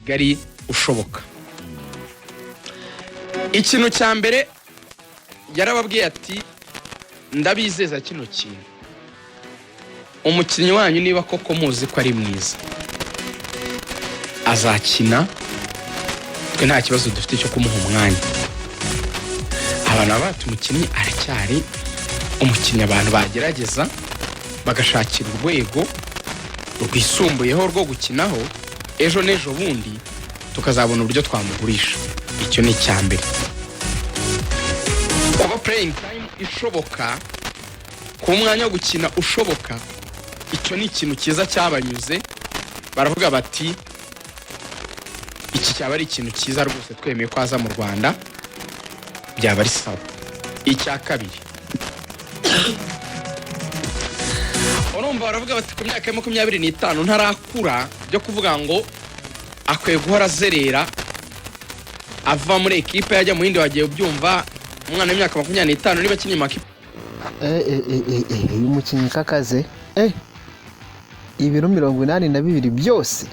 Kigali ushoboka. Ikintu cya mbere yarababwiye ati: "Ndabizeza kino kintu, umukinnyi wanyu niba koko muzi ko ari mwiza azakina, twe nta kibazo dufite cyo kumuha umwanya." Abantu baba bati umukinnyi aracyari umukinnyi, abantu bagerageza bagashakira urwego rwisumbuyeho rwo gukinaho, ejo n'ejo bundi tukazabona uburyo twamugurisha. Icyo ni icya mbere. Kuba playing time ishoboka, kuba umwanya wo gukina ushoboka, icyo ni ikintu cyiza cyabanyuze. Baravuga bati: "Iki cyaba ari ikintu cyiza rwose, twemeye ko aza mu Rwanda byaba ari sawa." Icya kabiri, urumva baravuga bati ku myaka ya 25 ntarakura byo kuvuga ngo akwiye guhora azerera ava muri ekipe yajya mu yindi. Wagiye ubyumva, umwana w'imyaka 25 niba akiniye mu makipe Uyu mukinnyi kakaze, ibiro 82 byose,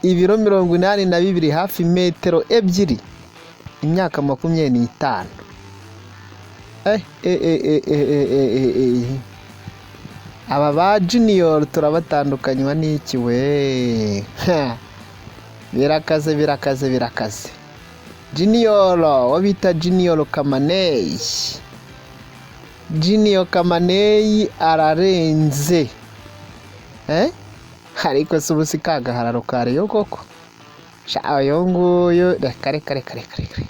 ibiro 82, hafi metero 2, imyaka 25. Aba ba junior turabatandukanywa n'iki we? Ha. Birakaze, birakaze, birakaze. Junior uwo bita Junior Kamaneyi, Junior Kamaneyi ararenze, eh? Ariko se ubu si ka gahararo ka Rayon koko? Sha, uyu nguyu reka reka reka reka reka,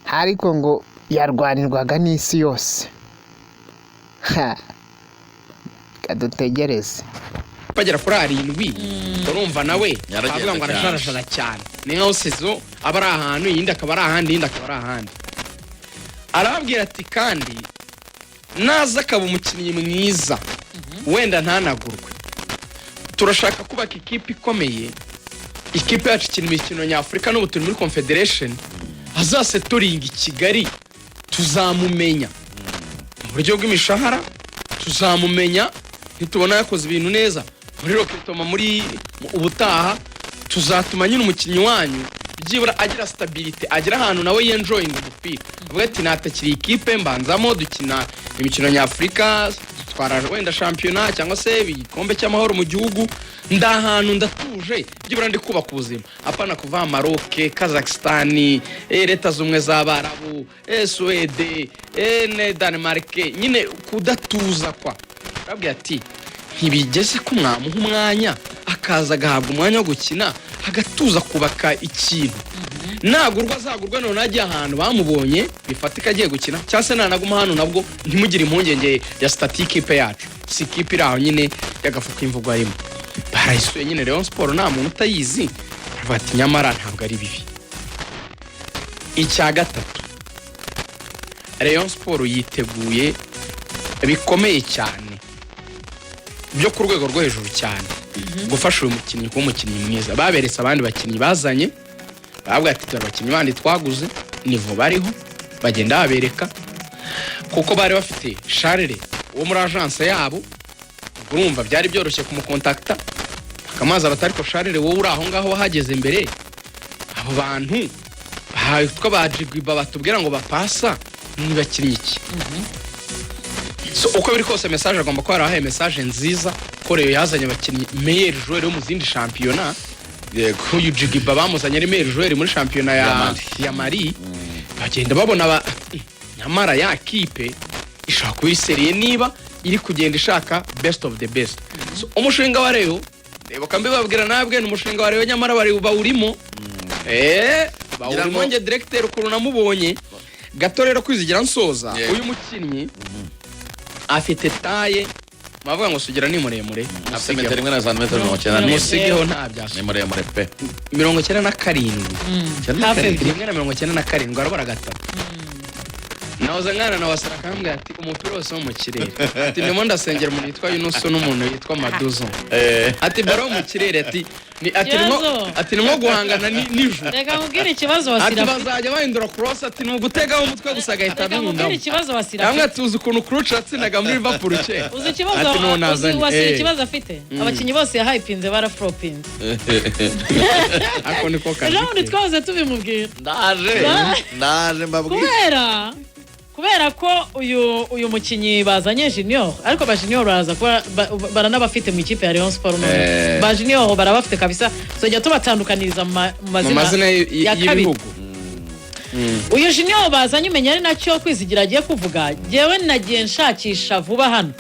ariko ngo yarwanirwaga n'isi yose. Ha, reka dutegereze. Bagera kuri arindwi, urumva nawe Yaragenda twavuga ngo cyane. Arasharashara cyane, ni nkaho saison aba ari ahantu, iyindi akaba ari ahandi, iyindi akaba ari ahandi. Arababwira ati: "Kandi naza akaba umukinnyi mwiza, wenda ntanagurwe, turashaka kubaka ikipe ikomeye. Ikipe yacu ikina imikino nyafurika, n'ubu turi muri Confederation, azasettlinga i Kigali tuzamumenya mu buryo bw'imishahara, tuzamumenya nitubona yakoze ibintu neza muri recrutement muri ubutaha, tuzatuma nyine umukinnyi wanyu byibura agira stabilité, agira ahantu nawe yenjoyinga umupira, avuga ati natakiriye ikipe mbanzamo, dukina imikino nyafurika, dutwara wenda shampiyona cyangwa se igikombe cy'amahoro mu gihugu, ndi ahantu ndatuje, byibura ndi kubaka ubuzima, apana kuva Maroc, Kazakhstan, Leta Z'Ubumwe z'Abarabu, Suwede, ne Denmark, nyine kudatuza." Kwa arabwira ati: "Ntibigeze ko mwamuha umwanya, akaza agahabwa umwanya wo gukina, agatuza, kubaka ikintu. Nagurwa azagurwa none agiye ahantu bamubonye bifatika agiye gukina, cyangwa se nanaguma hano nabwo ntimugire impungenge ya statut y'ikipe yacu." Si ikipe iri aho nyine y'agafu k'imvugo arimo. Barayisuye nyine Rayon Sport, nta muntu utayizi. Baravuga ati: "Nyamara ntabwo ari bibi." Icya gatatu, Rayon Sport yiteguye bikomeye cyane byo ku rwego rwo hejuru cyane gufasha uyu mukinnyi kuba umukinnyi mwiza. Baberetse abandi bakinnyi bazanye, baravuga ati: "Dore abakinnyi bandi twaguze, niveau bariho." Bagenda babereka, kuko bari bafite Charles wo muri agence yabo, urumva byari byoroshye kumucontacta, bakamubaza bati: "Ariko Charles, wowe uri aho ngaho wahageze mbere, abo bantu bitwa ba Jigwiba batubwira ngo bapasa ni bakinnyi iki?" So, uko biri kose message agomba kuba yarahaye message nziza ko Rayon yazanye abakinnyi meilleur joueur yo mu zindi shampiyona. Nk'uyu Jigiba bamuzanye ari meilleur joueur muri shampiyona ya Ya Mali. Ya Mali. Bagenda babona ba nyamara ya kipe ishobora kuba iri sérieux niba iri kugenda ishaka best of the best. So, umushinga wa Rayon, reba mbibabwira nabwe, ni umushinga wa Rayon, nyamara bari bawurimo, bawurimo. Nge directeur ukuntu namubonye gato rero, kwizigira nsoza, uyu mukinnyi afite taille, bavuga ngo Sugira ni muremure. Afite metero imwe na santimetero 94. Musigeho, nta byaso. Ni muremure pe. 97. Icyenda na Hafi karindwi. 1 na 97, arabara gatatu. Nahoze mwana na Wasara akambwira ati umupira wose wo mu kirere, ati ndimo ndasengera umuntu witwa Yunusu n'umuntu witwa Maduzo. Ati baro mu kirere, ati ni ati nko Kibazo. Ati nko guhangana nijoro. Reka nkubwire ikibazo Ati Wasira afite. bazajya bahindura cross, ati ni ugutegaho umutwe gusa agahita Reka nkubwire anundamo. ikibazo Wasira Namwe afite. tuzi ukuntu Crouch yatsindaga muri Liverpool kera. Uzi ikibazo Ati uzi none azanye. Wasira ikibazo afite? Abakinnyi bose yahayipinze baraflopinze. Ako niko kazi Ejo bundi ke. twahoze tubimubwira. Ndaje, ndaje mbabwire. Kubera ko uyu mukinnyi bazanye Junior, ariko ba Junior baraza kuba baranabafite mu ikipe ya Rayon Sport none. Ba Junior barabafite kabisa, tuzajya tubatandukaniriza mu mu mazina mazina ya kabiri. y'ibihugu. Uyu Junior bazanye, umenya ari nacyo Kwizigira agiye kuvuga. Jyewe nagiye nshakisha vuba hano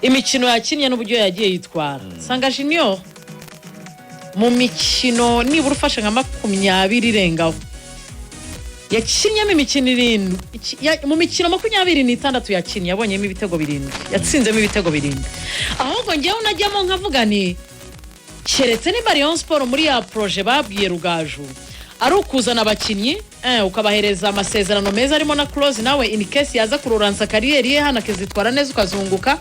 imikino yakinnye n'uburyo yagiye yitwara, nsanga Junior mu mikino nibura ufashe nka 20 irengaho yakinnyemo imikino irindwi. Mu mikino 26 yakinnye, yabonyemo ibitego birindwi, yatsinzemo ibitego birindwi. Ahubwo ngewe unajyamo nkavuga ni keretse niba Rayon Sport muri ya projet babwiye Rugaju ari ukuzana abakinnyi, ukabahereza amasezerano meza arimo na clause, nawe in case yaza kururansa carrière ye hano akizitwara neza ukazunguka,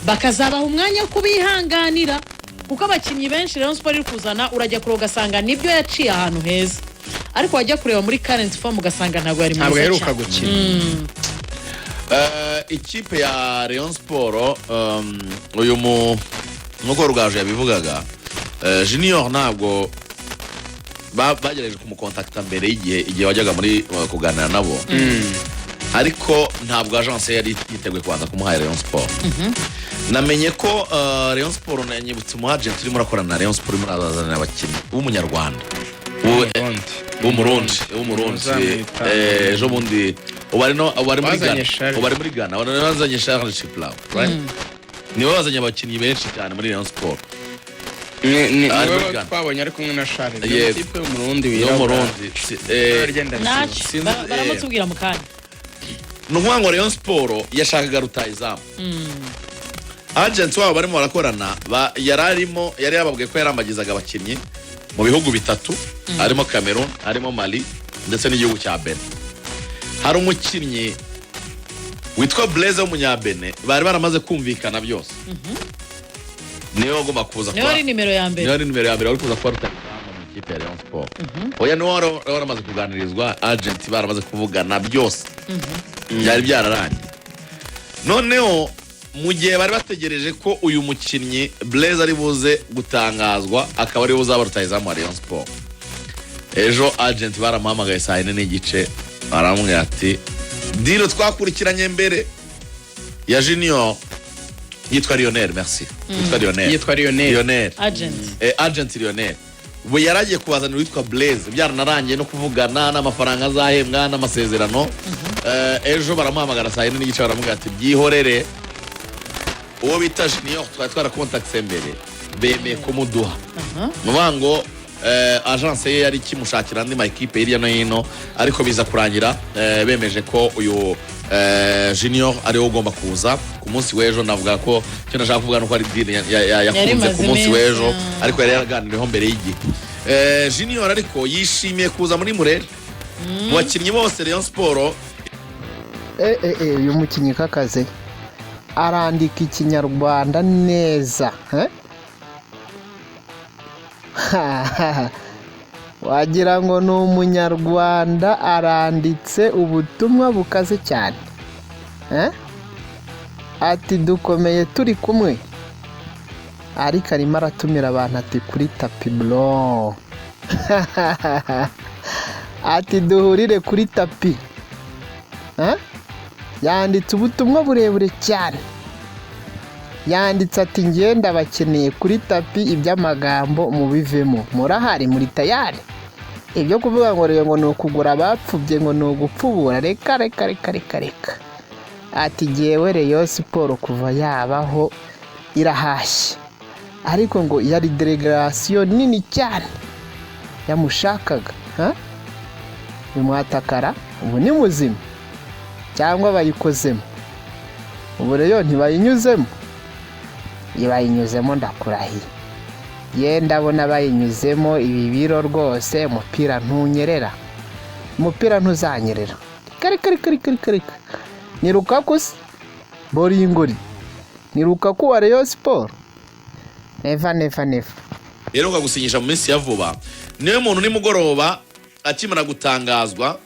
bakazabaha umwanya wo kubihanganira, kuko abakinnyi benshi Rayon Sport iri kuzana urajya kure ugasanga nibyo yaciye ahantu heza, ariko wajya kureba muri current form ugasanga ntabwo yari Ntabwo mwiza aheruka cyane. gukina. Ikipe ya Rayon Sport, uyu mu nk'uko Rugaju yabivugaga, Junior ntabwo bagerageje kumukontakita mbere y'igihe, igihe wajyaga muri kuganira nabo, ariko ntabwo agence yari yiteguye kubanza kumuha Rayon Sport. Namenye ko Rayon Sport, nanyibutse umu agent urimo urakorana na Rayon Sport, urimo urazanira abakinnyi w'umunyarwanda W'Umurundi. W'umurundi. Uzamwita- Ejo bundi ubu ari no ubu ari muri Bazanye Ghana. Charles. Ubu ari muri Ghana. Ubu bazanye Charles Chiplaw, right? Niwe bazanye abakinnyi benshi cyane muri Rayon Sport. Ni Ari we muri Ghana. twabonye ari kumwe na Charles. Yego. Ikipe y'Umurundi Ni wirabura. w'Umurundi. Agenda. Ntacyo. Sinzi- Baramutubwira mu kanya. Ni ukuvuga ngo Rayon Sport yashakaga rutayizamu. Agent wabo barimo barakorana yari arimo, yari yababwiye ko yarambagizaga abakinnyi mu bihugu bitatu, harimo Cameroon, harimo Mali ndetse n'igihugu cya Benin. Hari umukinnyi witwa Blaise w'umunyabene bari baramaze kumvikana byose, niwe wagomba kuza Niwe wari nimero ya mbere. Niwe wari nimero ya mbere wari kuza kuba rutayizamu mu ikipe ya Rayon Sport. Oya, niwe wari waramaze kuganirizwa, agent baramaze kuvugana, byose byari byararangiye. Noneho mu gihe bari bategereje ko uyu mukinnyi Blaise ari buze gutangazwa, akaba ariwe uzaba rutayizamu wa Rayon Sport, ejo agent baramuhamagaye saa 4:30, baramubwira ati deal twakurikiranye mbere ya Junior yitwa Lionel, merci, yitwa Lionel. Yitwa Lionel. Lionel. Agent. Agent Lionel ubu yaragiye kubazanira uwitwa Blaise, byaranarangiye no kuvugana n'amafaranga azahembwa n'amasezerano. Ejo baramuhamagara saa 4:30, baramubwira ati byihorere, uwo bita Junior twari twarakontakise mbere bemeye kumuduha. Ni ukuvuga ngo agence ye yari ikimushakira andi ma ekipe hirya no hino, ariko biza kurangira bemeje ko uyu Junior ariwe ugomba kuza ku munsi w'ejo. Navuga ko icyo nashaka kuvuga ni uko ari deal yakunze imaze ku munsi iminsi, w'ejo, ariko yari yaraganiriyeho mbere y'igihe. Junior ariko yishimiye kuza muri Murera mu bakinnyi bose Rayon Sport. Uyu mukinnyi kakaze arandika ikinyarwanda neza, eh? Wagira ngo ni umunyarwanda, aranditse ubutumwa bukaze cyane, eh? Ati dukomeye turi kumwe, ariko arimo aratumira abantu, ati kuri tapi bro, ati duhurire kuri tapi, eh? Yanditse ubutumwa burebure cyane, yanditse ati ngenda bakeneye kuri tapi, iby'amagambo mubivemo, murahari muri tayari. Ibyo kuvuga ngo rero ngo ni ukugura abapfubye, ngo ni ugupfubura, reka reka reka reka reka. Ati jyewe Rayon Sport kuva yabaho irahashye, ariko ngo yari délégation nini cyane yamushakaga, ha? Bimwatakara ubu ni muzima cyangwa bayikozemo? Ubu rero ntibayinyuzemo, iyo bayinyuzemo ndakurahiye, ye ndabona bayinyuzemo ibi biro rwose. Umupira ntunyerera, umupira ntuzanyerera. Reka reka reka reka reka reka, ni Lukaku se? Boringori ni Lukaku wa Rayon Sport? Never, never, never. Rero gusinyisha mu minsi ya vuba, niwe muntu nimugoroba akimara gutangazwa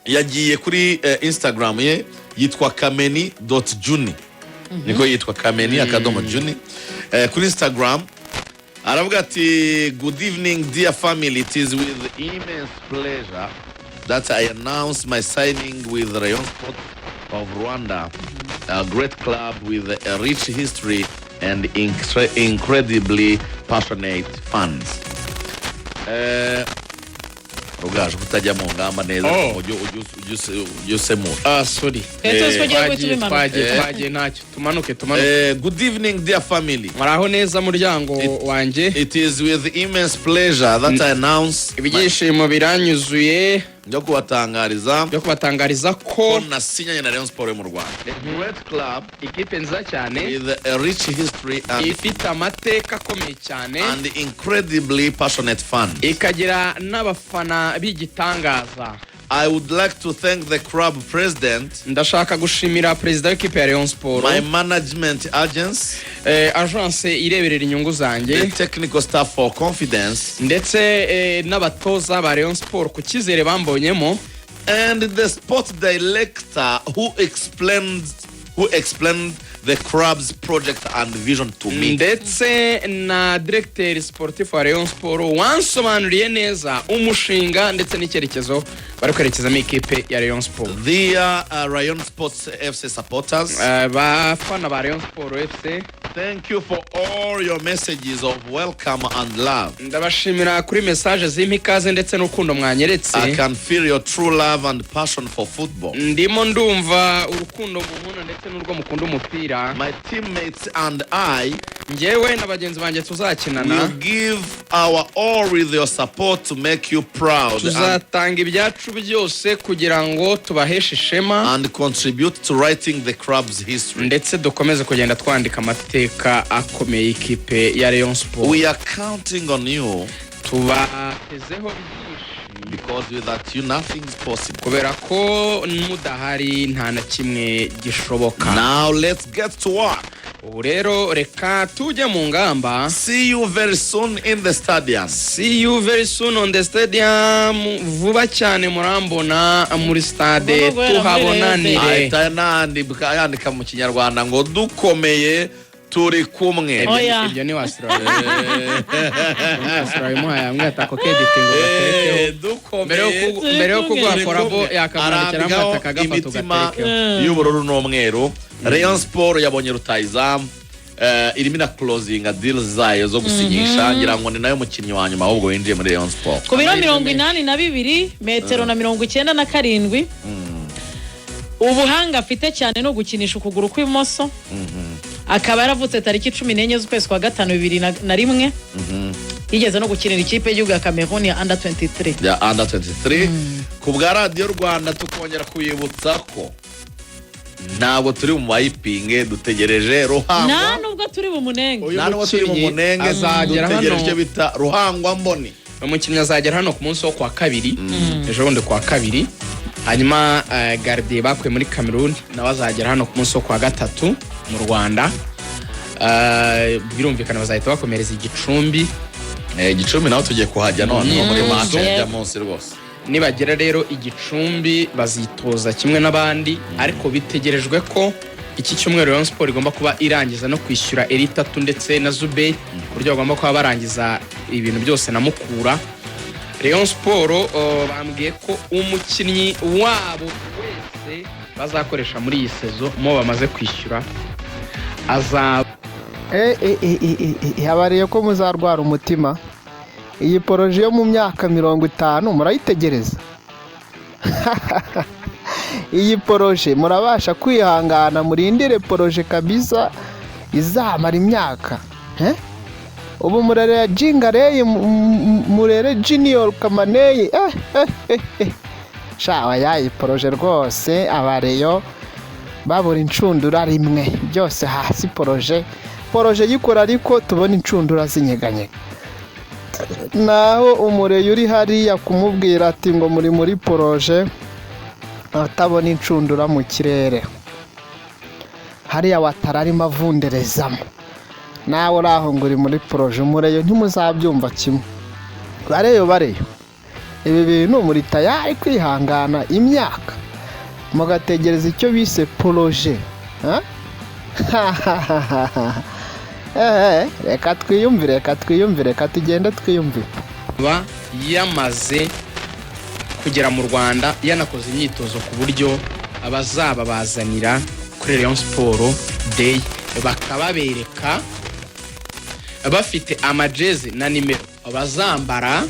yagiye kuri Instagram ye yitwa kameni.juni, niko yitwa, kameni.juni. Kuri Instagram aravuga ati: "Good evening, dear family. It is with immense pleasure that I announce my signing with Rayon Sport of Rwanda, a great club with a rich history and incredibly passionate fans." Rugaju, kutajya mu ngamba neza. Oh. Ujye usemura. Ah, sorry. Twari tuzi ko ugiye guhita Twagiye. ubimanuka. Twagiye, twagiye, ntacyo, tumanuke, tumanuke. Good evening, dear family. Muraho neza, muryango wanjye. It is with immense pleasure that I announce Ibyishimo biranyuzuye byo kubatangariza byo kubatangariza ko ko nasinyanye na Rayon Sport yo mu Rwanda, a great club ikipe nziza cyane with a rich history and, ifite amateka akomeye cyane and incredibly passionate fans. Ikagira n'abafana b'igitangaza. I would like to thank the club president, Ndashaka gushimira perezida w'ikipe ya Rayon Sport, my management agents, agence ireberera inyungu zanjye, the technical staff for confidence, ndetse n'abatoza ba Rayon Sport ku cyizere bambonyemo, and the sport director who explained the club's project and vision to me. Ndetse na directeur sportif wa Rayon Sport wansobanuriye neza umushinga ndetse n'icyerekezo bari kwerekezamo ikipe ya Rayon Sport. Dear Rayon Sports FC supporters, Bafana ba Rayon Sport FC, thank you for all your messages of welcome and love. Ndabashimira kuri message zimpa ikaze ndetse n'urukundo mwanyeretse. I can feel your true love and passion for football. Ndimo ndumva urukundo mukunda ndetse n'urwo mukunda umupira. My teammates and I Njyewe na bagenzi banjye tuzakinana will give our all with your support to make you proud tuzatanga ibyacu byose kugira ngo tubaheshe ishema and contribute to writing the club's history. Ndetse dukomeze kugenda twandika amateka akomeye y'ikipe ya Rayon Sport. We are counting on you Tubatezeho byinshi because without you nothing is possible. Kubera ko mudahari nta na kimwe gishoboka. Now let's get to work. Ubu rero reka tujye mu ngamba. See you very soon in the stadium. See you very soon on the stadium. Vuba cyane murambona muri stade. Ubwo guhera muri Tuhabonanire. Ahita yandika mu Kinyarwanda ngo dukomeye turi kumwe. Oya. Ibyo ni wasira wasira bimuhaye hamwe atako keditingo gaterekeho mbere yo Dukomeye mbere yo Turi kumwe. kuguha korabo yakamwandikira arambikaho amata akagafata imitima ugaterekeho. y'ubururu n'umweru. Rayon Sport yabonye rutayizamu, irimo ina closinga deals zayo zo gusinyisha. Ngira ngo ni nayo mukinnyi wa nyuma ahubwo winjiye muri Rayon Sport. Ku biro Amahirwe mirongo menshi. inani na bibiri, metero na 97. Ubuhanga afite cyane ni ugukinisha ukuguru kw'imoso. Akaba yaravutse tariki 14 z'ukwezi kwa gatanu 2001. Yigeze no gukinira ikipe y'igihugu ya Cameroon ya under 23. Ya under 23. Ku bwa Radiyo Rwanda tukongera kuyibutsa ko ntabwo turi mu bayipinge, dutegereje Nta Ruhangwa. nubwo turi bumunenge. Uyu Nta nubwo turi mu mukinnyi munenge, azagera dutegereje hano. icyo bita Ruhangwa mboni. Umukinnyi azagera hano ku munsi wo kwa kabiri, ejo bundi kwa kabiri. Hanyuma gardien bakuye muri Cameroon nawe azagera hano ku munsi wo kwa gatatu mu Rwanda. Birumvikana bazahita bakomereza Igicumbi. Gicumbi naho tugiye kuhajya noneho muri match Yego. ya munsi rwose. Nibagera rero Igicumbi bazitoza kimwe n'abandi, ariko bitegerejwe ko iki cyumweru Rayon Sport igomba kuba irangiza no kwishyura Eritatu ndetse na Zubei, ku buryo bagomba kuba barangiza ibintu byose na Mukura. Rayon Sport bambwiye ko umukinnyi wabo wese bazakoresha muri iyi saison mo bamaze kwishyura azaba Habariye ko muzarwara umutima. Iyi projet yo mu myaka 50 murayitegereza? Iyi projet murabasha kwihangana murindire projet kabisa izamara imyaka, eh? Ubu murere Jingareye, murere Junior Kamaneye, eh, eh, eh, eh. Sha yayi projet rwose, abareyo babura inshundura rimwe byose hasi. Projet, projet yikora, ariko tubona inshundura zinyeganyega. Naho umureyo uri hariya kumubwira ati ngo muri projet. Abatabona inshundura mu kirere, hariya Ouattara arimo avunderezamo, nawe uri aho ngo uri muri projet. Umureyo ntimuzabyumva kimwe. Bareyo, bareyo, ibi bintu muri tayari kwihangana imyaka mugategereza icyo bise projet, ha? Reka twiyumvire, reka twiyumvire, reka tugende twiyumvire. Ba yamaze kugera mu Rwanda, yanakoze imyitozo ku buryo abazababazanira kuri Rayon Sport Day bakababereka bafite amajezi na nimero bazambara.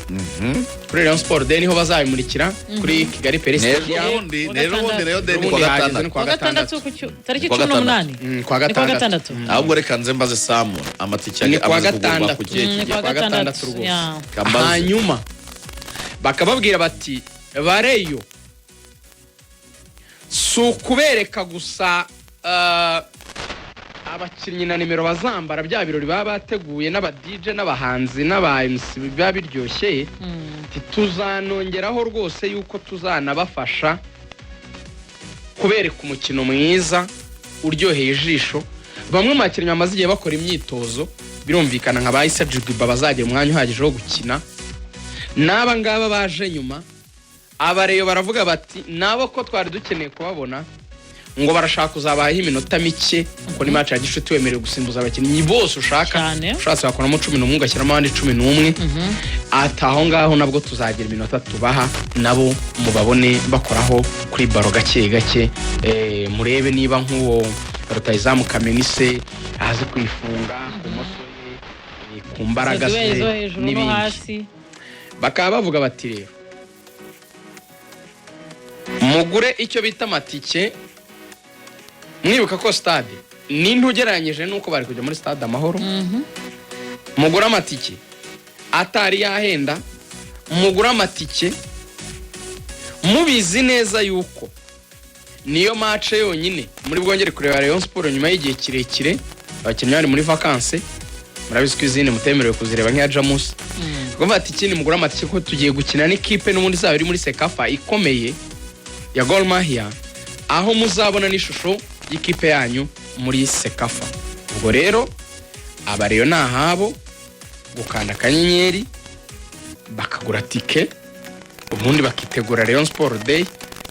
Kuri Rayon Sport Day niho bazabimurikira kuri Kigali Pele N'ejo Stadium. bundi. Kuwa N'ejo bundi Rayon Day ni Ubundi kuwa hageze ni gatandatu. kuwa Kuwa gatandatu gatandatu. Tariki Kuwa 18. Kuwa Ni kuwa gatandatu. gatandatu. Ahubwo reka nze mbaze Samu, amatike Ni kuwa amaze kugurwa gatandatu. ku kihe Ni kigero? kuwa Kuwa gatandatu gatandatu rwose. Ya. Kambaze. Hanyuma bakababwira bati: "Bareyo, si ukubereka gusa abakinnyi na nimero bazambara, bya birori baba bateguye n'aba DJ n'abahanzi n'aba MC biba biryoshye, tuzanongeraho rwose yuko tuzanabafasha kubereka umukino mwiza uryoheye ijisho." Bamwe mu bakinnyi bamaze igihe bakora imyitozo, birumvikana nka ba Issa Jigba bazagira umwanya uhagije wo gukina, n'aba ngaba baje nyuma. Abareyo baravuga bati nabo ko twari dukeneye kubabona, ngo barashaka kuzabahaho iminota mike, kuko ni match ya gishuti, wemerewe gusimbuza abakinnyi bose ushaka. Cyane. Ushatse wakuramo 11 ugashyiramo abandi 11. Ati aho ngaho nabwo tuzagira iminota tubaha, nabo mubabone bakoraho kuri ballon gake gake, murebe niba nk'uwo rutayizamu Kamenise azi kwifunga ku moso ye, ku mbaraga Izo ze zo hejuru no n'ibindi. hasi. Bakaba bavuga bati: "Rero mugure icyo bita amatike, mwibuka ko stade ninde ugereranyije n'uko bari kujya muri Stade Amahoro. Mugure amatike atari yahenda, mugure amatike mubizi neza yuko niyo match yonyine muri bwongere kureba Rayon Sport nyuma y'igihe kirekire abakinnyi bari muri vacances. Murabizi ko izindi mutemerewe kuzireba nk'iya Jamus." Kuvuga ati ikindi mugure amatike ko tugiye gukina n'ikipe n'ubundi izaba iri muri CECAFA ikomeye ya Gor Mahia, aho muzabona n'ishusho y'ikipe yanyu muri CECAFA. Ubwo rero abareyo ni ahabo gukanda akanyenyeri bakagura tike, ubundi bakitegura Rayon Sport Day,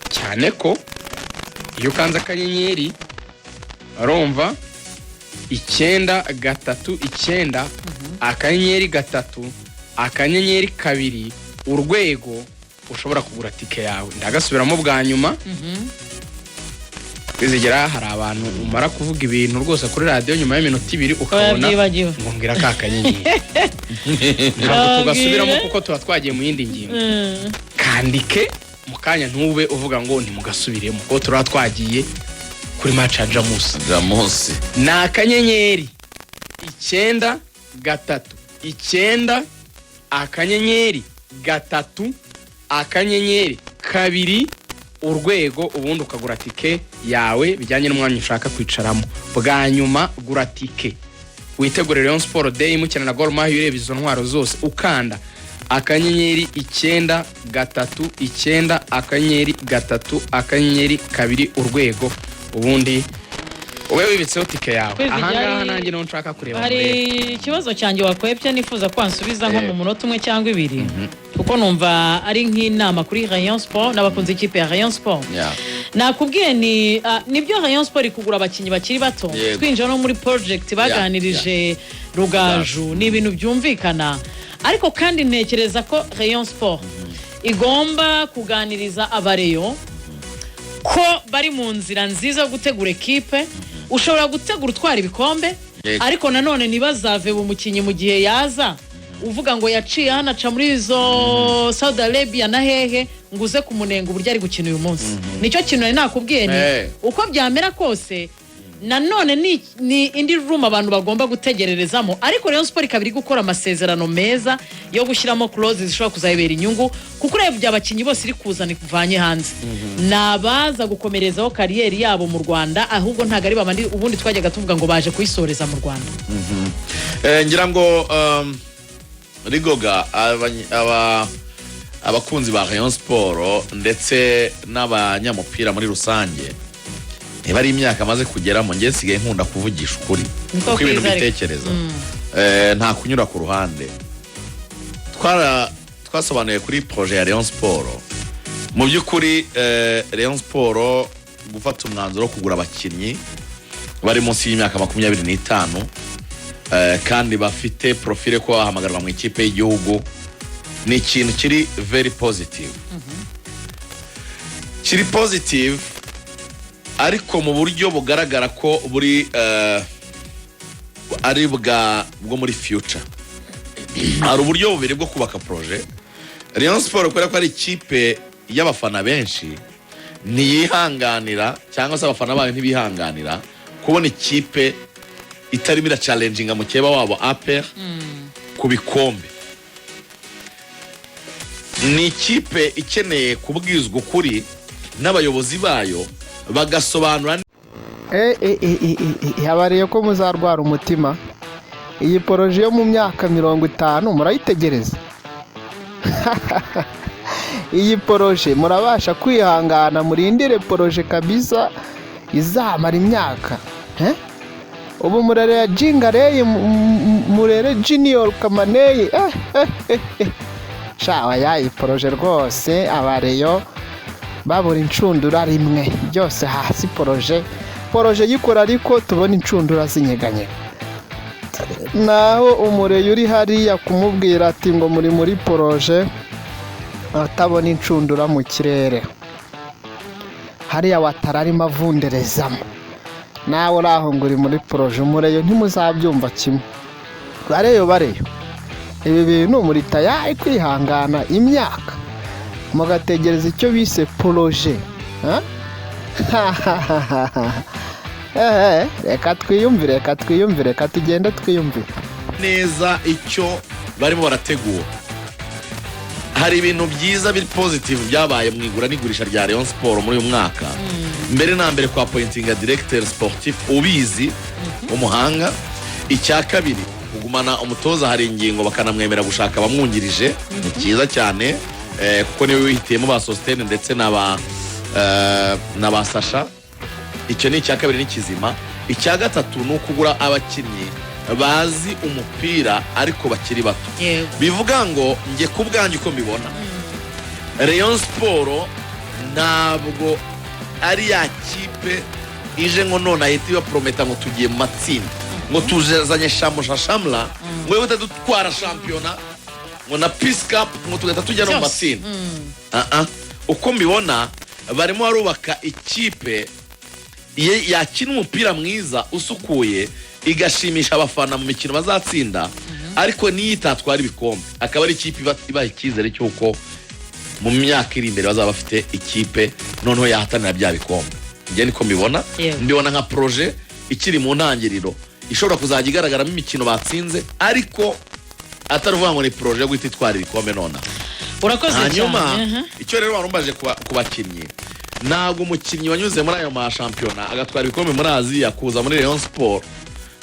cyane ko iyo ukanze akanyenyeri, arumva, 939 akanyenyeri 3 akanyenyeri 2 urwego, ushobora kugura tike yawe. Ndagasubiramo bwa nyuma. Kwizigera, hari abantu umara kuvuga ibintu rwose kuri radiyo, nyuma y'iminota 2 ukabona Wabyibagiwe. ngo mbwira ka kanyenyeri. Ntabwo tugasubiramo kuko tuba twagiye mu yindi ngingo. Kandike mu kanya, ntube uvuga ngo ntimugasubiremo kuko turaba twagiye kuri match ya Jamus. Jamusi. Ni akanyenyeri 939 akanyenyeri 3 akanyenyeri 2 urwego, ubundi ukagura tike yawe bijyanye n'umwanya ushaka kwicaramo. Bwa nyuma, gura tike witegure Rayon Sport Day mukina na Gor Mahia, ureba izo ntwaro zose, ukanda akanyenyeri 939 akanyenyeri 3 akanyenyeri 2 urwego, ubundi ube wibitseho tike yawe. Kwezi Ahangaha nanjye niho nshaka kureba hari murebe. ikibazo cyanjye wakwebye nifuza ko wansubiza nko Eh. mu munota umwe cyangwa ibiri, kuko numva ari nk'inama kuri Rayon Sport n'abakunzi ikipe ya Rayon Sport. Nakubwiye ni nibyo, Rayon Sport iri kugura abakinnyi bakiri bato. Twinjira no muri project baganirije Rugaju, ni ibintu byumvikana, ariko kandi ntekereza ko Rayon Sport igomba kuganiriza abareyo ko bari mu nzira nziza yo gutegura ekipe. Ushobora gutegura utwara ibikombe, ariko nanone ntibazave umukinnyi mu gihe yaza uvuga ngo yaciye hano, aca muri izo Saudi Arabia na hehe, ngo uze kumunenga uburyo ari gukina uyu munsi. Nicyo kintu nari nakubwiye ni uko byamera kose, nanone ni indi room abantu bagomba gutegererezamo, ariko Rayon Sport ikaba iri gukora amasezerano meza yo gushyiramo clause zishobora kuzayibera inyungu, kuko urebye abakinnyi bose iri kuzana ivanye hanze ni abaza gukomerezaho carrière yabo mu Rwanda, ahubwo ntabwo ari babandi ubundi twajyaga tuvuga ngo baje kuyisoreza mu Rwanda. Ngira ngo rigoga Abakunzi ba Rayon Sport ndetse n'abanyamupira muri rusange, niba ari imyaka amaze kugeramo, njye nsigaye nkunda kuvugisha ukuri Niko uko ibintu kwiza ariko. mbitekereza. Nta kunyura ku ruhande. Twasobanuye kuri projet ya Rayon Sport. Mu by'ukuri Rayon Sport gufata umwanzuro wo kugura abakinnyi bari munsi y'imyaka 25, kandi bafite profile kuba bahamagarwa mu ikipe y'igihugu, ni ikintu kiri very positive, kiri positive ariko mu buryo bugaragara ko buri ari bwo muri future. Hari uburyo bubiri bwo kubaka projet. Rayon Sport, kubera ko ari ikipe y'abafana benshi, ntiyihanganira cyangwa se abafana bayo ntibihanganira kubona ikipe itarimo irachallenginga mukeba wabo APR ku bikombe. Ni ikipe ikeneye kubwizwa ukuri n'abayobozi bayo, bagasobanura. Habariye ko muzarwara umutima. Iyi projet yo mu myaka 50 murayitegereza? Iyi projet murabasha kwihangana murindire projet kabisa izamara imyaka, eh? Ubu murere jingareye, murere Junior Kamaneye, eh, eh, eh, eh. Shawa ya iyi projet rwose, abareyo babura inshundura rimwe byose hasi. Projet yikora ariko tubona inshundura zinyeganyega. Naho umureyo uri hariya kumubwira ati ngo muri projet, atabona inshundura mu kirere hariya, watara arimo avunderezamo, nawe uri aho ngo uri muri projet. Umureyo ntimuzabyumva kimwe. Bareyo, bareyo, ibi bintu muri tayari kwihangana imyaka mugategereza icyo bise projet, ha? Reka twiyumvire, reka twiyumvire, reka tugende twiyumvire. Neza icyo barimo barategura. Hari ibintu byiza biri positive byabaye mu igura n'igurisha rya Rayon Sport muri uyu mwaka. Mbere na mbere, kwa appointinga directeur sportif ubizi w'umuhanga. Icya kabiri, kugumana umutoza hari ingingo, bakanamwemera gushaka abamwungirije, ni cyiza cyane, kuko niwe wihitiyemo ba Sositene ndetse na ba Sasha. Icyo ni icya kabiri, ni kizima. Icya gatatu ni ukugura abakinnyi bazi umupira ariko bakiri bato. Bivuga ngo njye ku bwanjye uko mbibona, Rayon Sport ntabwo ari ya kipe ije ngo none ahita ibaprometa ngo tugiye mu matsinda, ngo tuzanye shamusha shamla, ngo yewe dutwara shampiyona, ngo na Peace Cup, ngo tugahita tujya no mu Byose. matsinda. Ah, ah. Uko mbibona, barimo barubaka ikipe yakina umupira mwiza usukuye, igashimisha abafana mu mikino bazatsinda, ariko niyo itatwara ibikombe akaba ari ikipe ibaha icyizere cy'uko mu myaka iri imbere bazaba bafite ikipe noneho yahatanira bya bikombe. Njye niko mbibona. Mbibona nka projet ikiri mu ntangiriro, ishobora kuzajya igaragaramo imikino batsinze, ariko atari ukuvuga ngo ni projet yo guhita itwara ibikombe nonaha. Urakoze Hanyuma cyane. Icyo rero warumbaje ku bakinnyi, ntabwo umukinnyi wanyuze muri ayo mashampiyona agatwara ibikombe muri Aziya kuza muri Rayon Sport,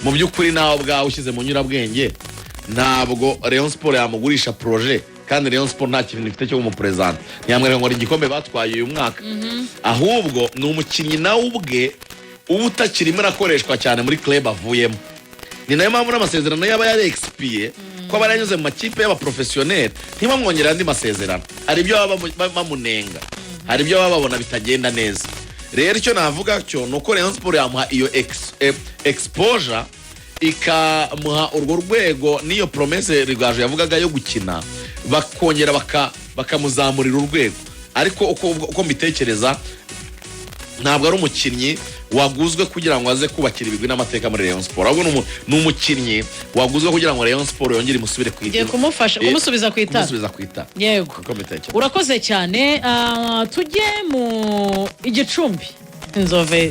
mu by'ukuri nawe ubwawe ushyize mu nyurabwenge, ntabwo Rayon Sport yamugurisha projet, kandi Rayon Sport nta kintu ifite cyo kumuperezanta. Ntiyamwereka ngo ni igikombe batwaye uyu mwaka. Ahubwo ni umukinnyi nawe ubwe uba utakirimo arakoreshwa cyane muri club avuyemo. Ni nayo mpamvu n'amasezerano yaba yari expiye, ko aba yaranyuze mu makipe y'abaprofesiyoneri, ntibamwongere andi masezerano. Hari ibyo baba bamunenga, hari ibyo baba babona bitagenda neza. Rero icyo navuga cyo ni uko Rayon Sport yamuha iyo exposure, ikamuha urwo rwego n'iyo promesse Rugaju yavugaga yo gukina, bakongera bakamuzamurira urwego. Ariko uko mbitekereza, ntabwo ari umukinnyi waguzwe kugira ngo aze kubakira ibigwi n'amateka muri Rayon Sport, ahubwo ni umukinnyi waguzwe kugira ngo Rayon Sport yongere imusubire ku Ugiye kumufasha kumusubiza ku itara. Kumusubiza ku itara. Uko mbitekereza. Urakoze cyane. Tujye mu Igicumbi. Inzove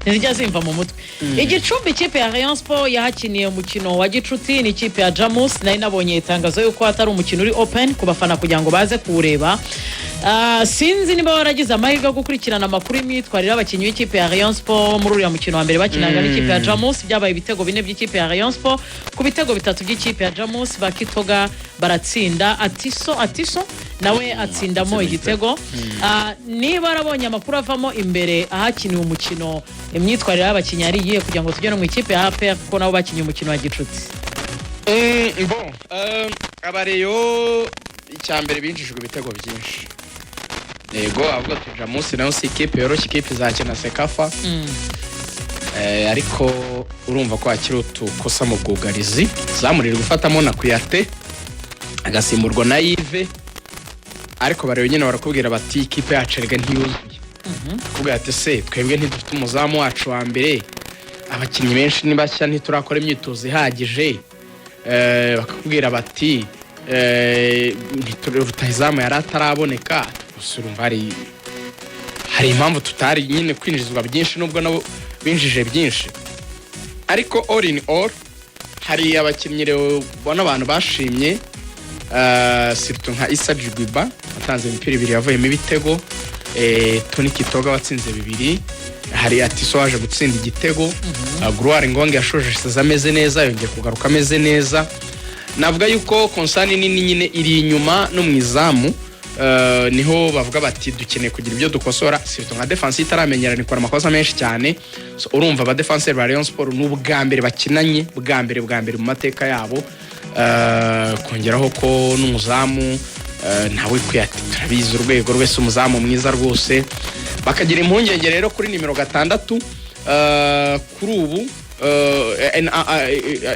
ntizijya zimva mu mutwe. Igicumbi, ikipe ya Rayon Sport yahakiniye umukino wa gicuti n'ikipe ya Jamus. Nari nabonye itangazo yuko atari umukino uri open ku bafana kugira ngo baze kuwureba. Sinzi niba waragize amahirwe yo gukurikirana amakuru y'imyitwarire y'abakinnyi b'ikipe ya Rayon Sport muri uriya mukino wa mbere bakinaga n'ikipe ya Jamus. Byabaye ibitego 4 by'ikipe ya Rayon Sport ku bitego 3 by'ikipe ya Jamus. Bakitoga baratsinda. Atiso, Atiso Nawe atsindamo atsinda. Igitego. Niba arabonye amakuru avamo imbere ahakiniwe umukino, imyitwarire y'abakinnyi ari iyihe, kugira ngo tujye no mu ikipe ya APR, kuko nabo bakinnye umukino wa gicuti? Bon, abareyo icya mbere binjijwe ibitego byinshi, yego. Avuga ati Jamusi nayo si ikipe yoroshye, ikipe izakina CECAFA. Ariko urumva ko hakiri utukosa mu bwugarizi, zamurira gufatamo na Kuyate agasimburwa na Yive. Ariko bareba nyine, barakubwira bati ikipe yacu erega ntiyuzuye. Bakubwira ati se twebwe ntidufite umuzamu wacu wa mbere, abakinnyi benshi ni bashya, ntiturakora imyitozo ihagije. Bakakubwira bati rutahizamu yari ataraboneka. Gusa urumva hari impamvu tutari nyine kwinjizwa byinshi, nubwo nabo binjije byinshi. Ariko all in all, hari abakinnyi rero ubona abantu bashimye, surtout nka Issa Jigwiba watanze imipira ibiri yavuyemo ibitego, Tony Kitoga watsinze bibiri, hari Atiso waje gutsinda igitego, Gloire Ngonge yashoje saison ameze neza, yongeye kugaruka ameze neza. Navuga yuko concern nini nyine iri inyuma no mu izamu, niho bavuga bati dukeneye kugira ibyo dukosora, surtout nka defense itaramenyerana, ikora amakosa menshi cyane. So, urumva abadefenseri ba Rayon Sport ni ubwa mbere bakinanye, bwa mbere bwa mbere mu mateka yabo. Kongeraho ko n'umuzamu nawe ati turabizi urwego rwese, umuzamu mwiza rwose. Bakagira impungenge rero kuri nimero 6. Kuri ubu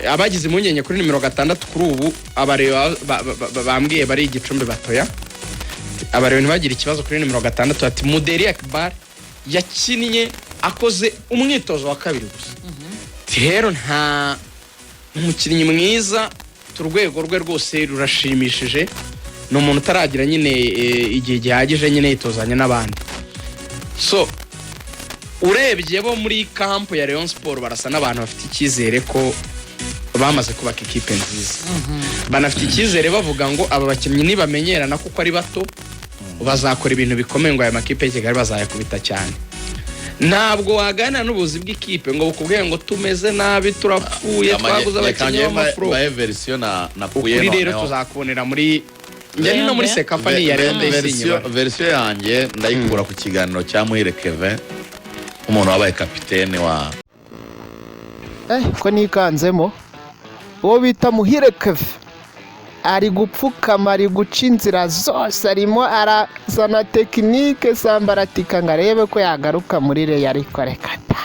abagize impungenge kuri nimero 6 kuri ubu, abareba bambwiye bari igicumbi batoya, abareba ntibagire ikibazo kuri nimero 6, ati Muderi Akbar yakinnye akoze umwitozo wa kabiri gusa. Ati rero nta ni umukinnyi mwiza, urwego rwe rwose rurashimishije, ni umuntu utaragira nyine igihe gihagije nyine yitozanya n'abandi. So urebye bo muri camp ya Rayon Sport barasa n'abantu bafite icyizere ko bamaze kubaka ikipe nziza. Banafite icyizere bavuga ngo aba bakinnyi nibamenyerana, kuko ari bato, bazakora ibintu bikomeye, ngo aya makipe y'i Kigali bazayakubita cyane. Ntabwo waganira n'ubuyobozi bw'ikipe ngo bukubwire ngo tumeze nabi, turapfuye, twaguze abakinnyi b'amafuro. Bahe version na nakuye. Ukuri rero noneho. Tuzakubonera muri njye ni no muri CECAFA ni iya Rayon Day. Version version yanjye ndayikura ku kiganiro cya Muhire Kevin, umuntu wabaye kapitene wa Ko nikanzemo, uwo bita Muhire Keve ari gupfukama, ari guca inzira zose, arimo arazana technique sambaratika ngo arebe ko yagaruka muri Rayon. Ariko reka ta,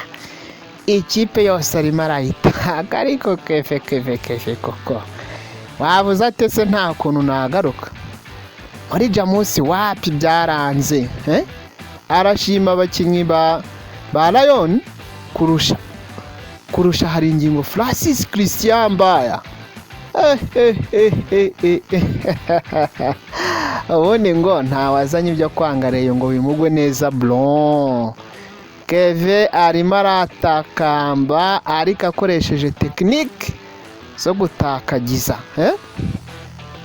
ikipe yose arimo arayitaka. Ariko Keve, Keve, Keve, koko wabuze ate se? Nta kuntu nagaruka muri Jamusi, wapi, byaranze, eh? Arashima abakinnyi ba Rayon kurusha hari ingingo Francis Christian Mbaya. Eh, eh, eh, eh, eh. Ubundi ngo ntawazanye ibyo kwanga Rayon ngo bimugwe neza. Bron Keve arimo aratakamba, ariko akoresheje technique zo gutakagiza, eh?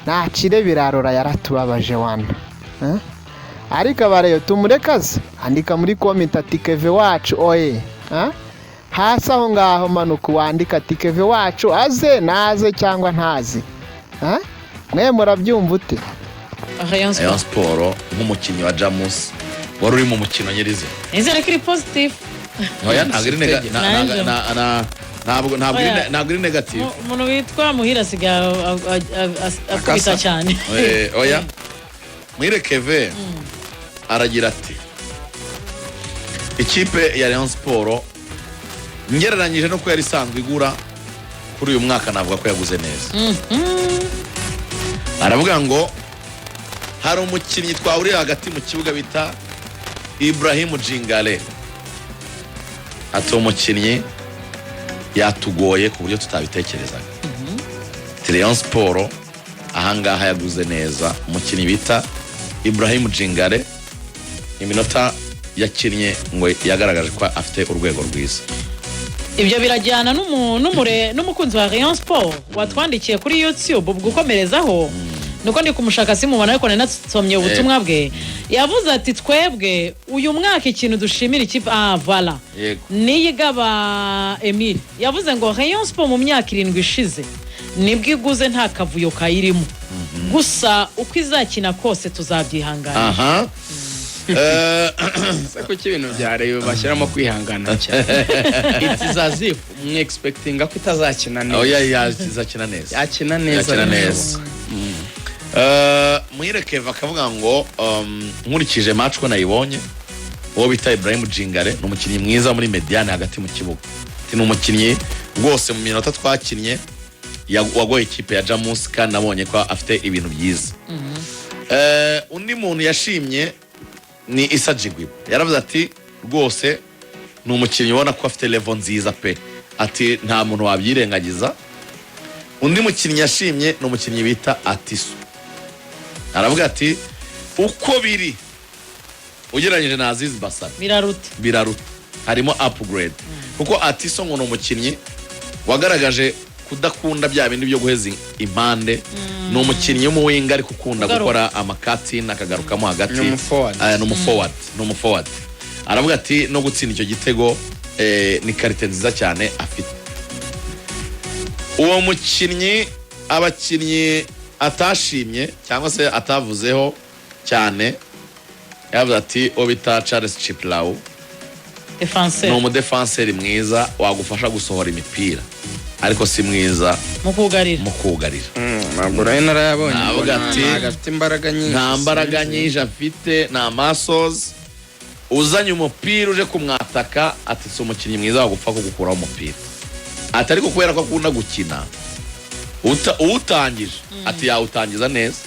Nacire birarora, yaratubabaje wana, eh? Ariko abareyo tumurekaze. Andika muri comment ati Keve wacu oye, eh? Hasi aho ngaho manuka wandika ati Keve wacu aze naze cyangwa ntazi, eh? Mwe murabyumva ute? Rayon Rayon Sport. Sport, nk'umukinnyi wa Jamus wari uri mu mukino nyirizina. Nizere ko iri positive. Oya, ntabwo iri Nanjye. ntabwo iri Oya. ntabwo iri negative. Umuntu witwa Muhire asigaye akubita Akasa. cyane. Oya, Muhire Keve aragira ati ikipe ya Rayon Sport, ngereranyije no kuba yari isanzwe igura, kuri uyu mwaka navuga ko yaguze neza. Aravuga ngo hari umukinnyi twahuriye hagati mu kibuga bita Ibrahim Jingale, ati uwo mukinnyi yatugoye ku buryo tutabitekerezaga. Ati Rayon Sport ahangaha yaguze neza umukinnyi bita Ibrahim Jingale, iminota yakinnye ngo yagaragaje ko afite urwego rwiza. Ibyo birajyana n'umukunzi wa Rayon Sport watwandikiye kuri YouTube. Ubwo ukomerezaho nuko ndi kumushaka simubona, ariko nari nasomye ubutumwa bwe. Yavuze ati twebwe uyu mwaka ikintu dushimira ikipe, ah voilà. Yego. Niyigaba Emile yavuze ngo Rayon Sport mu myaka 7 ishize nibwo iguze nta kavuyo kayirimo. Gusa uko izakina kose tuzabyihangana. Aha. Ese kuki ibintu bya Rayon bashyiramo kwihangana cyane? It is as if mwe expectinga ko itazakina neza. Oya, izakina neza. Yakina neza. Yakina neza. Birashoboka. Muhire Keva akavuga ngo nkurikije match ko nayibonye, uwo bita Ibrahim Jingare ni umukinnyi mwiza muri médiane hagati mu kibuga. Ati ni umukinnyi rwose mu minota twakinnye wagoye ikipe ya Jamus, kandi nabonye ko afite ibintu byiza. Undi muntu yashimye ni Issa Jigwiba. Yaravuze ati rwose ni umukinnyi ubona ko afite level nziza pe, ati nta muntu wabyirengagiza. Undi mukinnyi yashimye ni umukinnyi bita Atiso. Aravuga ati uko biri ugereranyije na Aziz Basane, biraruta. Biraruta, harimo upgrade, kuko Atiso ngo ni umukinnyi wagaragaje kudakunda bya bindi byo guheza impande. Ni umukinnyi w'umuwinga ariko ukunda Ugaruka. gukora amakatini akagarukamo hagati. Ni umuforward. Ni umuforward, ni umuforward. Aravuga ati no gutsinda icyo gitego ni qualité nziza cyane afite uwo mukinnyi. Abakinnyi atashimye cyangwa se atavuzeho cyane, yavuze ati uwo bita Charles Chiplaw ni défenseur, umudefanseri mwiza wagufasha gusohora imipira, ariko si mwiza mu kugarira. mu kugarira. Ntabwo rero narayabonye. Navuga ati, ntabwo afite imbaraga nyinshi. Nta mbaraga nyinshi afite, nta masozi uzanye umupira uje kumwataka. Ati si umukinnyi mwiza wagupfa kugukuraho umupira. Ati ariko kubera ko akunda gukina, uwutangije ati yawutangiza neza.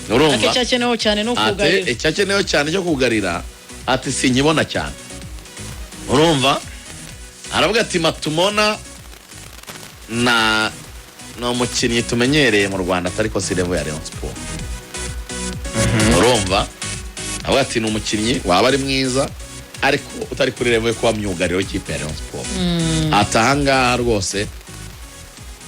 Urumva? Ariko icyakenewe cyane ni Ati ukugarira. icyakenewe cyane cyo kugarira, ati sinkibona cyane. Urumva, aravuga ati Matumona na ni umukinnyi tumenyereye mu Rwanda, atari ko si level ya Rayon Sport. Urumva, avuga ati ni umukinnyi waba ari mwiza ariko utari kuri level yo kuba myugariro w'ikipe ya Rayon Sport. Ati ahangaha rwose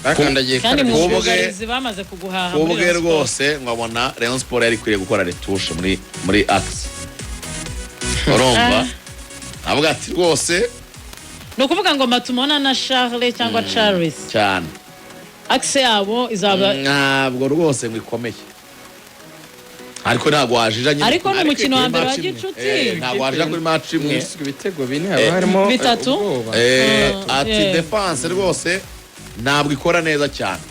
Bakandagiye Kandi mu kare. bwugarizi bamaze kuguhaha muri Kubwe Rayon Sport. rwose ngo abona Rayon Sport yari ikwiriye gukora retouche muri axe. Urumva, avuga ati rwose Ni ukuvuga ngo Matumona na Charles cyangwa Charles, cyane, axe yabo izaba ntabwo rwose ngo ikomeye, ariko ntabwo wajija nyine. Ariko ni umukino wa mbere wa match imwe. gicuti. Ntabwo wajija kuri match imwe. Mwinjizwa ibitego 4 haba harimo Bitatu? ubwoba. Ati defense rwose ntabwo ikora neza cyane.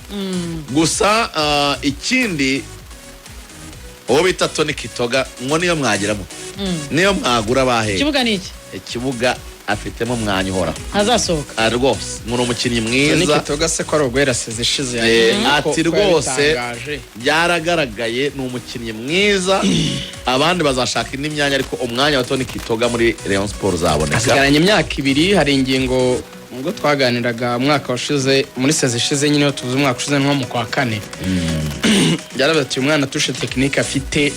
Gusa ikindi, uwo bita Tony Kitoga ngo niyo mwagiramo, niyo mwagura bahe, Ikibuga ni iki? Ikibuga afitemo umwanya uhoraho. Ntazasohoka. Rwose ngo ni umukinnyi Tony mwiza. Kitoga se ko ari uguhera saison ishize Ati ko rwose yabitangaje. byaragaragaye, ni umukinnyi mwiza. Abandi bazashaka indi myanya, ariko umwanya wa Tony Kitoga muri Rayon Sport uzaboneka. Asigaranye imyaka 2. Hari ingingo ubwo twaganiraga umwaka washize, muri saison ishize nyine, iyo tuvuze umwaka ushize nko mu kwa kane, yaravuze ati uyu mwana touche technique afite,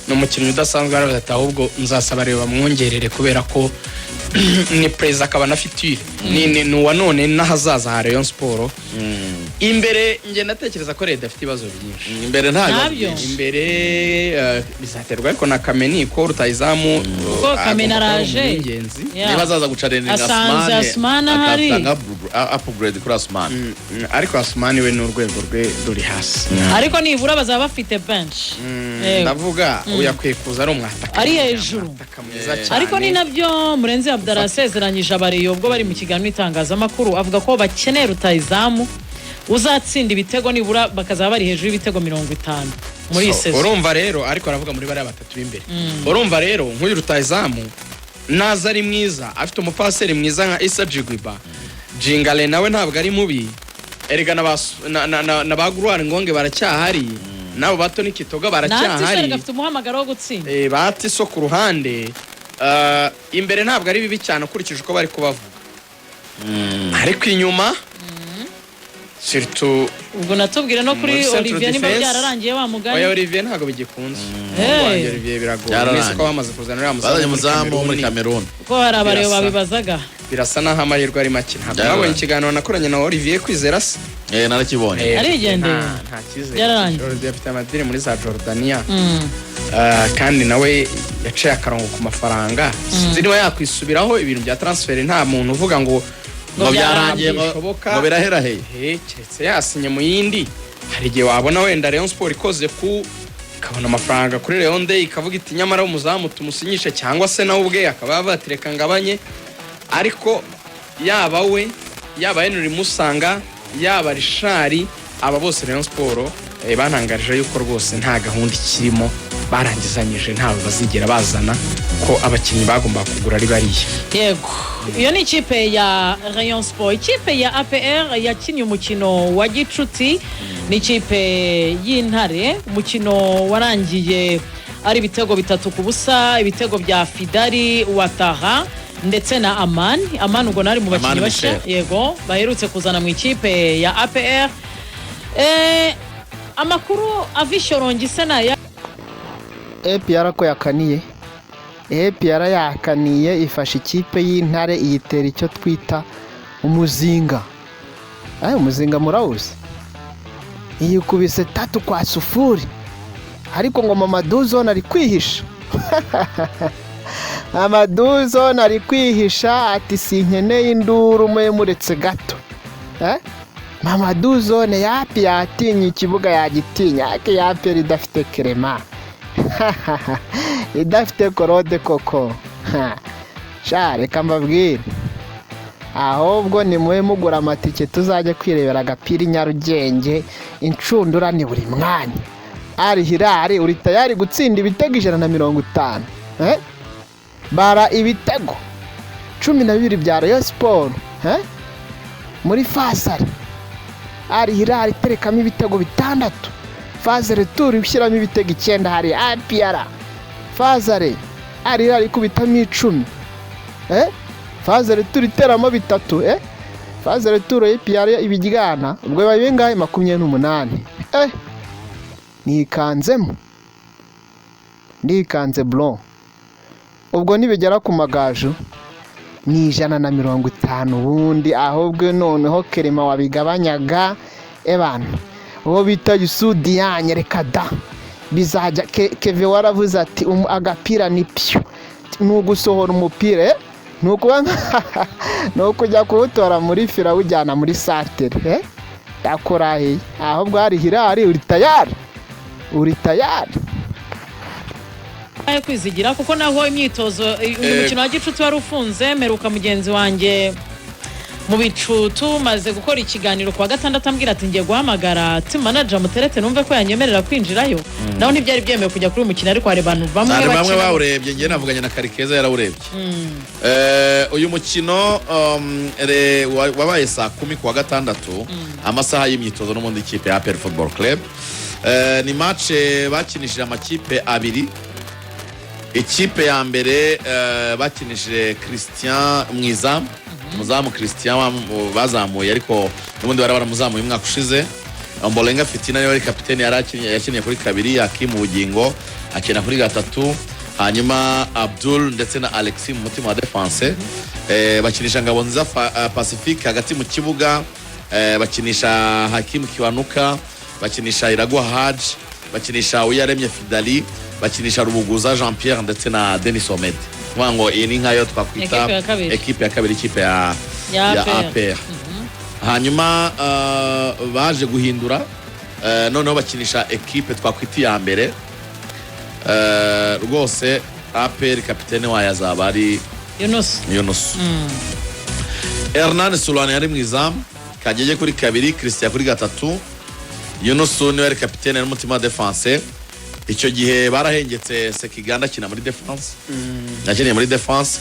ni umukinnyi udasanzwe. Yaravuze ati ahubwo nzasaba reba bamwongerere kubera ko ni perezida akaba na futur, ni uwa none n'ahazaza ha Rayon Sport. Imbere njye ndatekereza ko Leta afite ibibazo byinshi. Imbere nta bibazo Ntabyo. byinshi. Imbere bizaterwa ariko na Kameni, ko rutayizamu Kuko Kameni araje. Ingenzi. Yeah. Niba azaza gucarenga Asanze Asumani ahari. akatanga upgrade kuri Asumani. Ariko Asumani we n'urwego rwe ruri hasi. Ariko nibura bazaba bafite bench. Yego. Ndavuga uyu akwiye kuza ari umwataka. Ari hejuru. Umwataka mwiza cyane. Ariko ni nabyo Murenzi Abdallah yasezeranyije abareyo ubwo bari mu kiganiro n'itangazamakuru, avuga ko bakeneye rutayizamu uzatsinda ibitego, nibura bakazaba bari hejuru y'ibitego 50 muri iyi So, saison. urumva rero, ariko aravuga muri bariya batatu b'imbere. Urumva rero nk'uyu rutayizamu naza ari mwiza, afite umupaseri mwiza nka Issa Jigwiba, Jingale nawe ntabwo ari mubi erega, na ba Gruar Ngonge baracyahari, nabo bato ni Kitoga Natwe baracyahari. Afite umuhamagaro wo gutsinda. Batiso ku ruhande. Imbere ntabwo ari bibi cyane ukurikije uko bari kubavuga, ariko inyuma surtout Ubwo natubwire no kuri muri central Olivier niba defense. byararangiye wa mugani. Oya, Olivier ntabwo bigikunze. Hey. Wanjye Olivier biragoye. Byararangiye. Mwese ko bamaze kuzana uriya muzamu Bazanye muri umuzamu wo muri Cameroon. Cameroon. Kuko hari abareba Birasa. babibazaga. Birasa naho amahirwe ari make. Ntabwo Byararangiye. nabonye ikiganiro nakoranye na Olivier Kwizera se? Narakibonye. Arigendeye. Nta cyizere. Byararangiye. Olivier afite amadiri muri za Jordania. Kandi nawe yaciye akarongo ku mafaranga, sinzi niba yakwisubiraho. Ibintu bya transfer nta muntu uvuga ngo Ngo byarangiye, ngo Bishoboka. ngo biraheraheye. Keretse yasinye mu yindi. Hari igihe wabona wenda Rayon Sport ikoze ku ikabona amafaranga kuri Rayon Day, ikavuga iti: "Nyamara umuzamu tumusinyishe," cyangwa se nawe ubwe akaba yavuga ati: "Reka ngabanye." Ariko yaba we, yaba Henry Musanga, yaba Richard, aba bose Rayon Sport bantangarije yuko rwose nta gahunda ikirimo, barangizanyije, ntawe bazigera bazana, ko abakinnyi bagomba kugura ari bariya. Yego, iyo ni ikipe ya Rayon Sport. Ikipe ya APR yakinnye umukino wa gicuti n'ikipe y'Intare, umukino warangiye ari ibitego 3-0, ibitego bya Fidari Watara ndetse na Amani. Amani ubwo nari mu bakinnyi Amani bashya. Michel. Yego, baherutse kuzana mu ikipe ya APR. Amakuru ava i Shyorongi se naya? APR ko yakaniye, APR yakaniye, ifashe ikipe y'Intare iyitera icyo twita umuzinga. Ayo umuzinga murawuzi? Iyikubise 3-0. Ariko ngo Mamadou Zone ari kwihisha, Mamadou Zone ari kwihisha, ati: "Sinkeneye induru, mwe muretse gato." Eh? Mamadou Zone yapi yatinye ikibuga, yagitinya, ariko yapi yari idafite kerema, idafite korode koko. Ha. Sha, reka mbabwire, ahubwo nimube mugura amatike tuzajya kwirebera agapira i Nyarugenge. Inshundura ni buri mwanya. Al Hilal, uri tayari gutsinda ibitego 150? Eh? Bara ibitego 12 bya Rayon Sport, eh? Muri phase aller Al Hilal iterekamo ibitego 6, phase retour ushyiramo ibitego 9. Hari APR phase aller Al Hilal ikubitamo 10, eh? Phase retour iteramo 3, eh? Phase retour APR ibiryana. Ubwo bibaye bingahe? 28. Eh, nikanzemo, nikanze bro. Ubwo nibigera ku Magaju ni 150 ubundi. Ahubwo noneho Kerema wabigabanyaga ebana, uwo bita Yusudiyanye, reka da, bizajya Keve waravuze ati: "Agapira ni pyo, ni ugusohora umupira, eh? Ni ukuba ni ukujya kuwutora muri fila awujyana muri santere." Eh? Ndakurahiye, ahubwo hari Hilal, uri tayari? Uri tayari? Ayo kwizigira, kuko naho imyitozo, uyu mukino wa gicuti wari ufunze. Mperuka mugenzi wanjye mu bicu tumaze gukora ikiganiro kuwa gatandatu ambwira ati: "Ngiye guhamagara team manager muterete numve ko yanyemerera kwinjirayo." Naho ntibyari byemewe kujya kuri uyu mukino, ariko hari abantu bamwe Hari bamwe bakina. bawurebye. Njye navuganye na Karikeza, yarawurebye. Uyu mukino wabaye saa 10 kuwa gatandatu, amasaha y'imyitozo n'ubundi ikipe ya APR Football Club. Ni match bakinishije amakipe abiri. Ikipe ya mbere bakinishije Christian Mwiza, umuzamu Christian bazamuye, ariko n'ubundi bari baramuzamuye umwaka ushize. Ombolenga Fitina niwe wari kapiteni, yari yakiniye kuri kabiri, Hakimu Bugingo akina kuri gatatu, hanyuma Abdul ndetse na Alexis mu mutima wa defense. Bakinisha Ngabonziza Pacifique hagati mu kibuga, bakinisha Hakimu Kiwanuka, bakinisha Iraguha Haj, bakinisha Uyaremye Fidali, bakinisha Rubuguza Jean Pierre ndetse na Denis Omedi. Kuvuga ngo iyi ni nkayo twakwita Ekipe ya kabiri. Ekipe ya kabiri, ikipe ya Ya ya APR. APR. Hanyuma baje guhindura, noneho bakinisha ekipe twakwita iya mbere. Rwose APR kapitene wayo azaba ari Yunus. Yunus. Hernan Sulani yari mu izamu, Kagege kuri kabiri, Christian kuri gatatu, Yunus niwe yari kapitene n'umutima wa defense. Icyo gihe barahengetse, Sekiganda akina muri defense, yakiniye muri defense,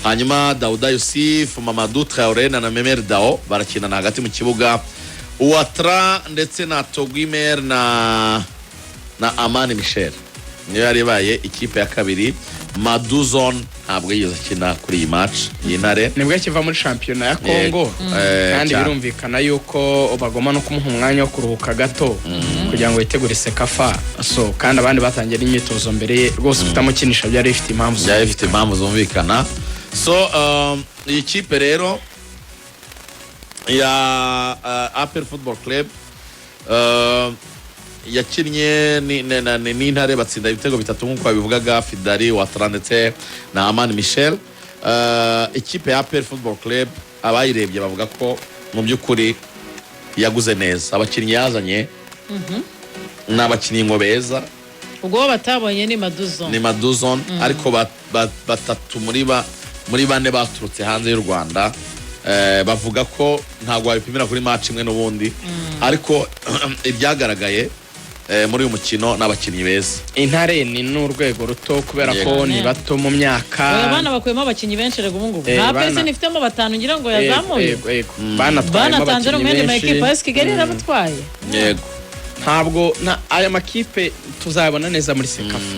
hanyuma Dauda Yusuf, Mamadou Traore na Memer Dao barakinana hagati mu kibuga, Uwatra ndetse na Togwimer na Amani Michel. Niyo yari ibaye ikipe ya kabiri. Maduzone ntabwo yigeze akina kuri iyi match y'Intare. Nibwo akiva muri shampiyona ya Kongo, kandi Cyane. birumvikana yuko bagomba no kumuha umwanya wo kuruhuka gato kugira ngo yitegure CECAFA. So kandi abandi batangiye n'imyitozo mbere ye, rwose kutamukinisha byari bifite impamvu. Byari bifite impamvu zumvikana. So iyi kipe rero ya APR Football Club yakinnye n'Intare, batsinda ibitego 3 nk'uko babivugaga, Fidari Watara ndetse na Amani Michel. Ikipe ya APR Football Club Abayirebye bavuga ko mu by'ukuri yaguze neza. Abakinnyi yazanye ni abakinnyi ngo beza. Ubwo bo batabonye ni Maduzo. Ni Maduzon, ariko batatu muri bane baturutse hanze y'u Rwanda. Bavuga ko ntabwo wabipimira kuri match imwe n'ubundi, ariko ibyagaragaye muri uyu mukino ni abakinnyi beza. Intare ni n'urwego ruto kubera ko ni bato mu myaka. Oya, bana bakuyemo abakinnyi benshi rega ubu ngubu. Eh, Nta pesi nifitemo batanu ngira ngo yazamuye. Yego, yego. Banatwayemo Banatanze no mu abakinnyi yandi benshi. makipe, AS Kigali yarabatwaye. Yego. Ntabwo aya makipe tuzayabona neza muri CECAFA.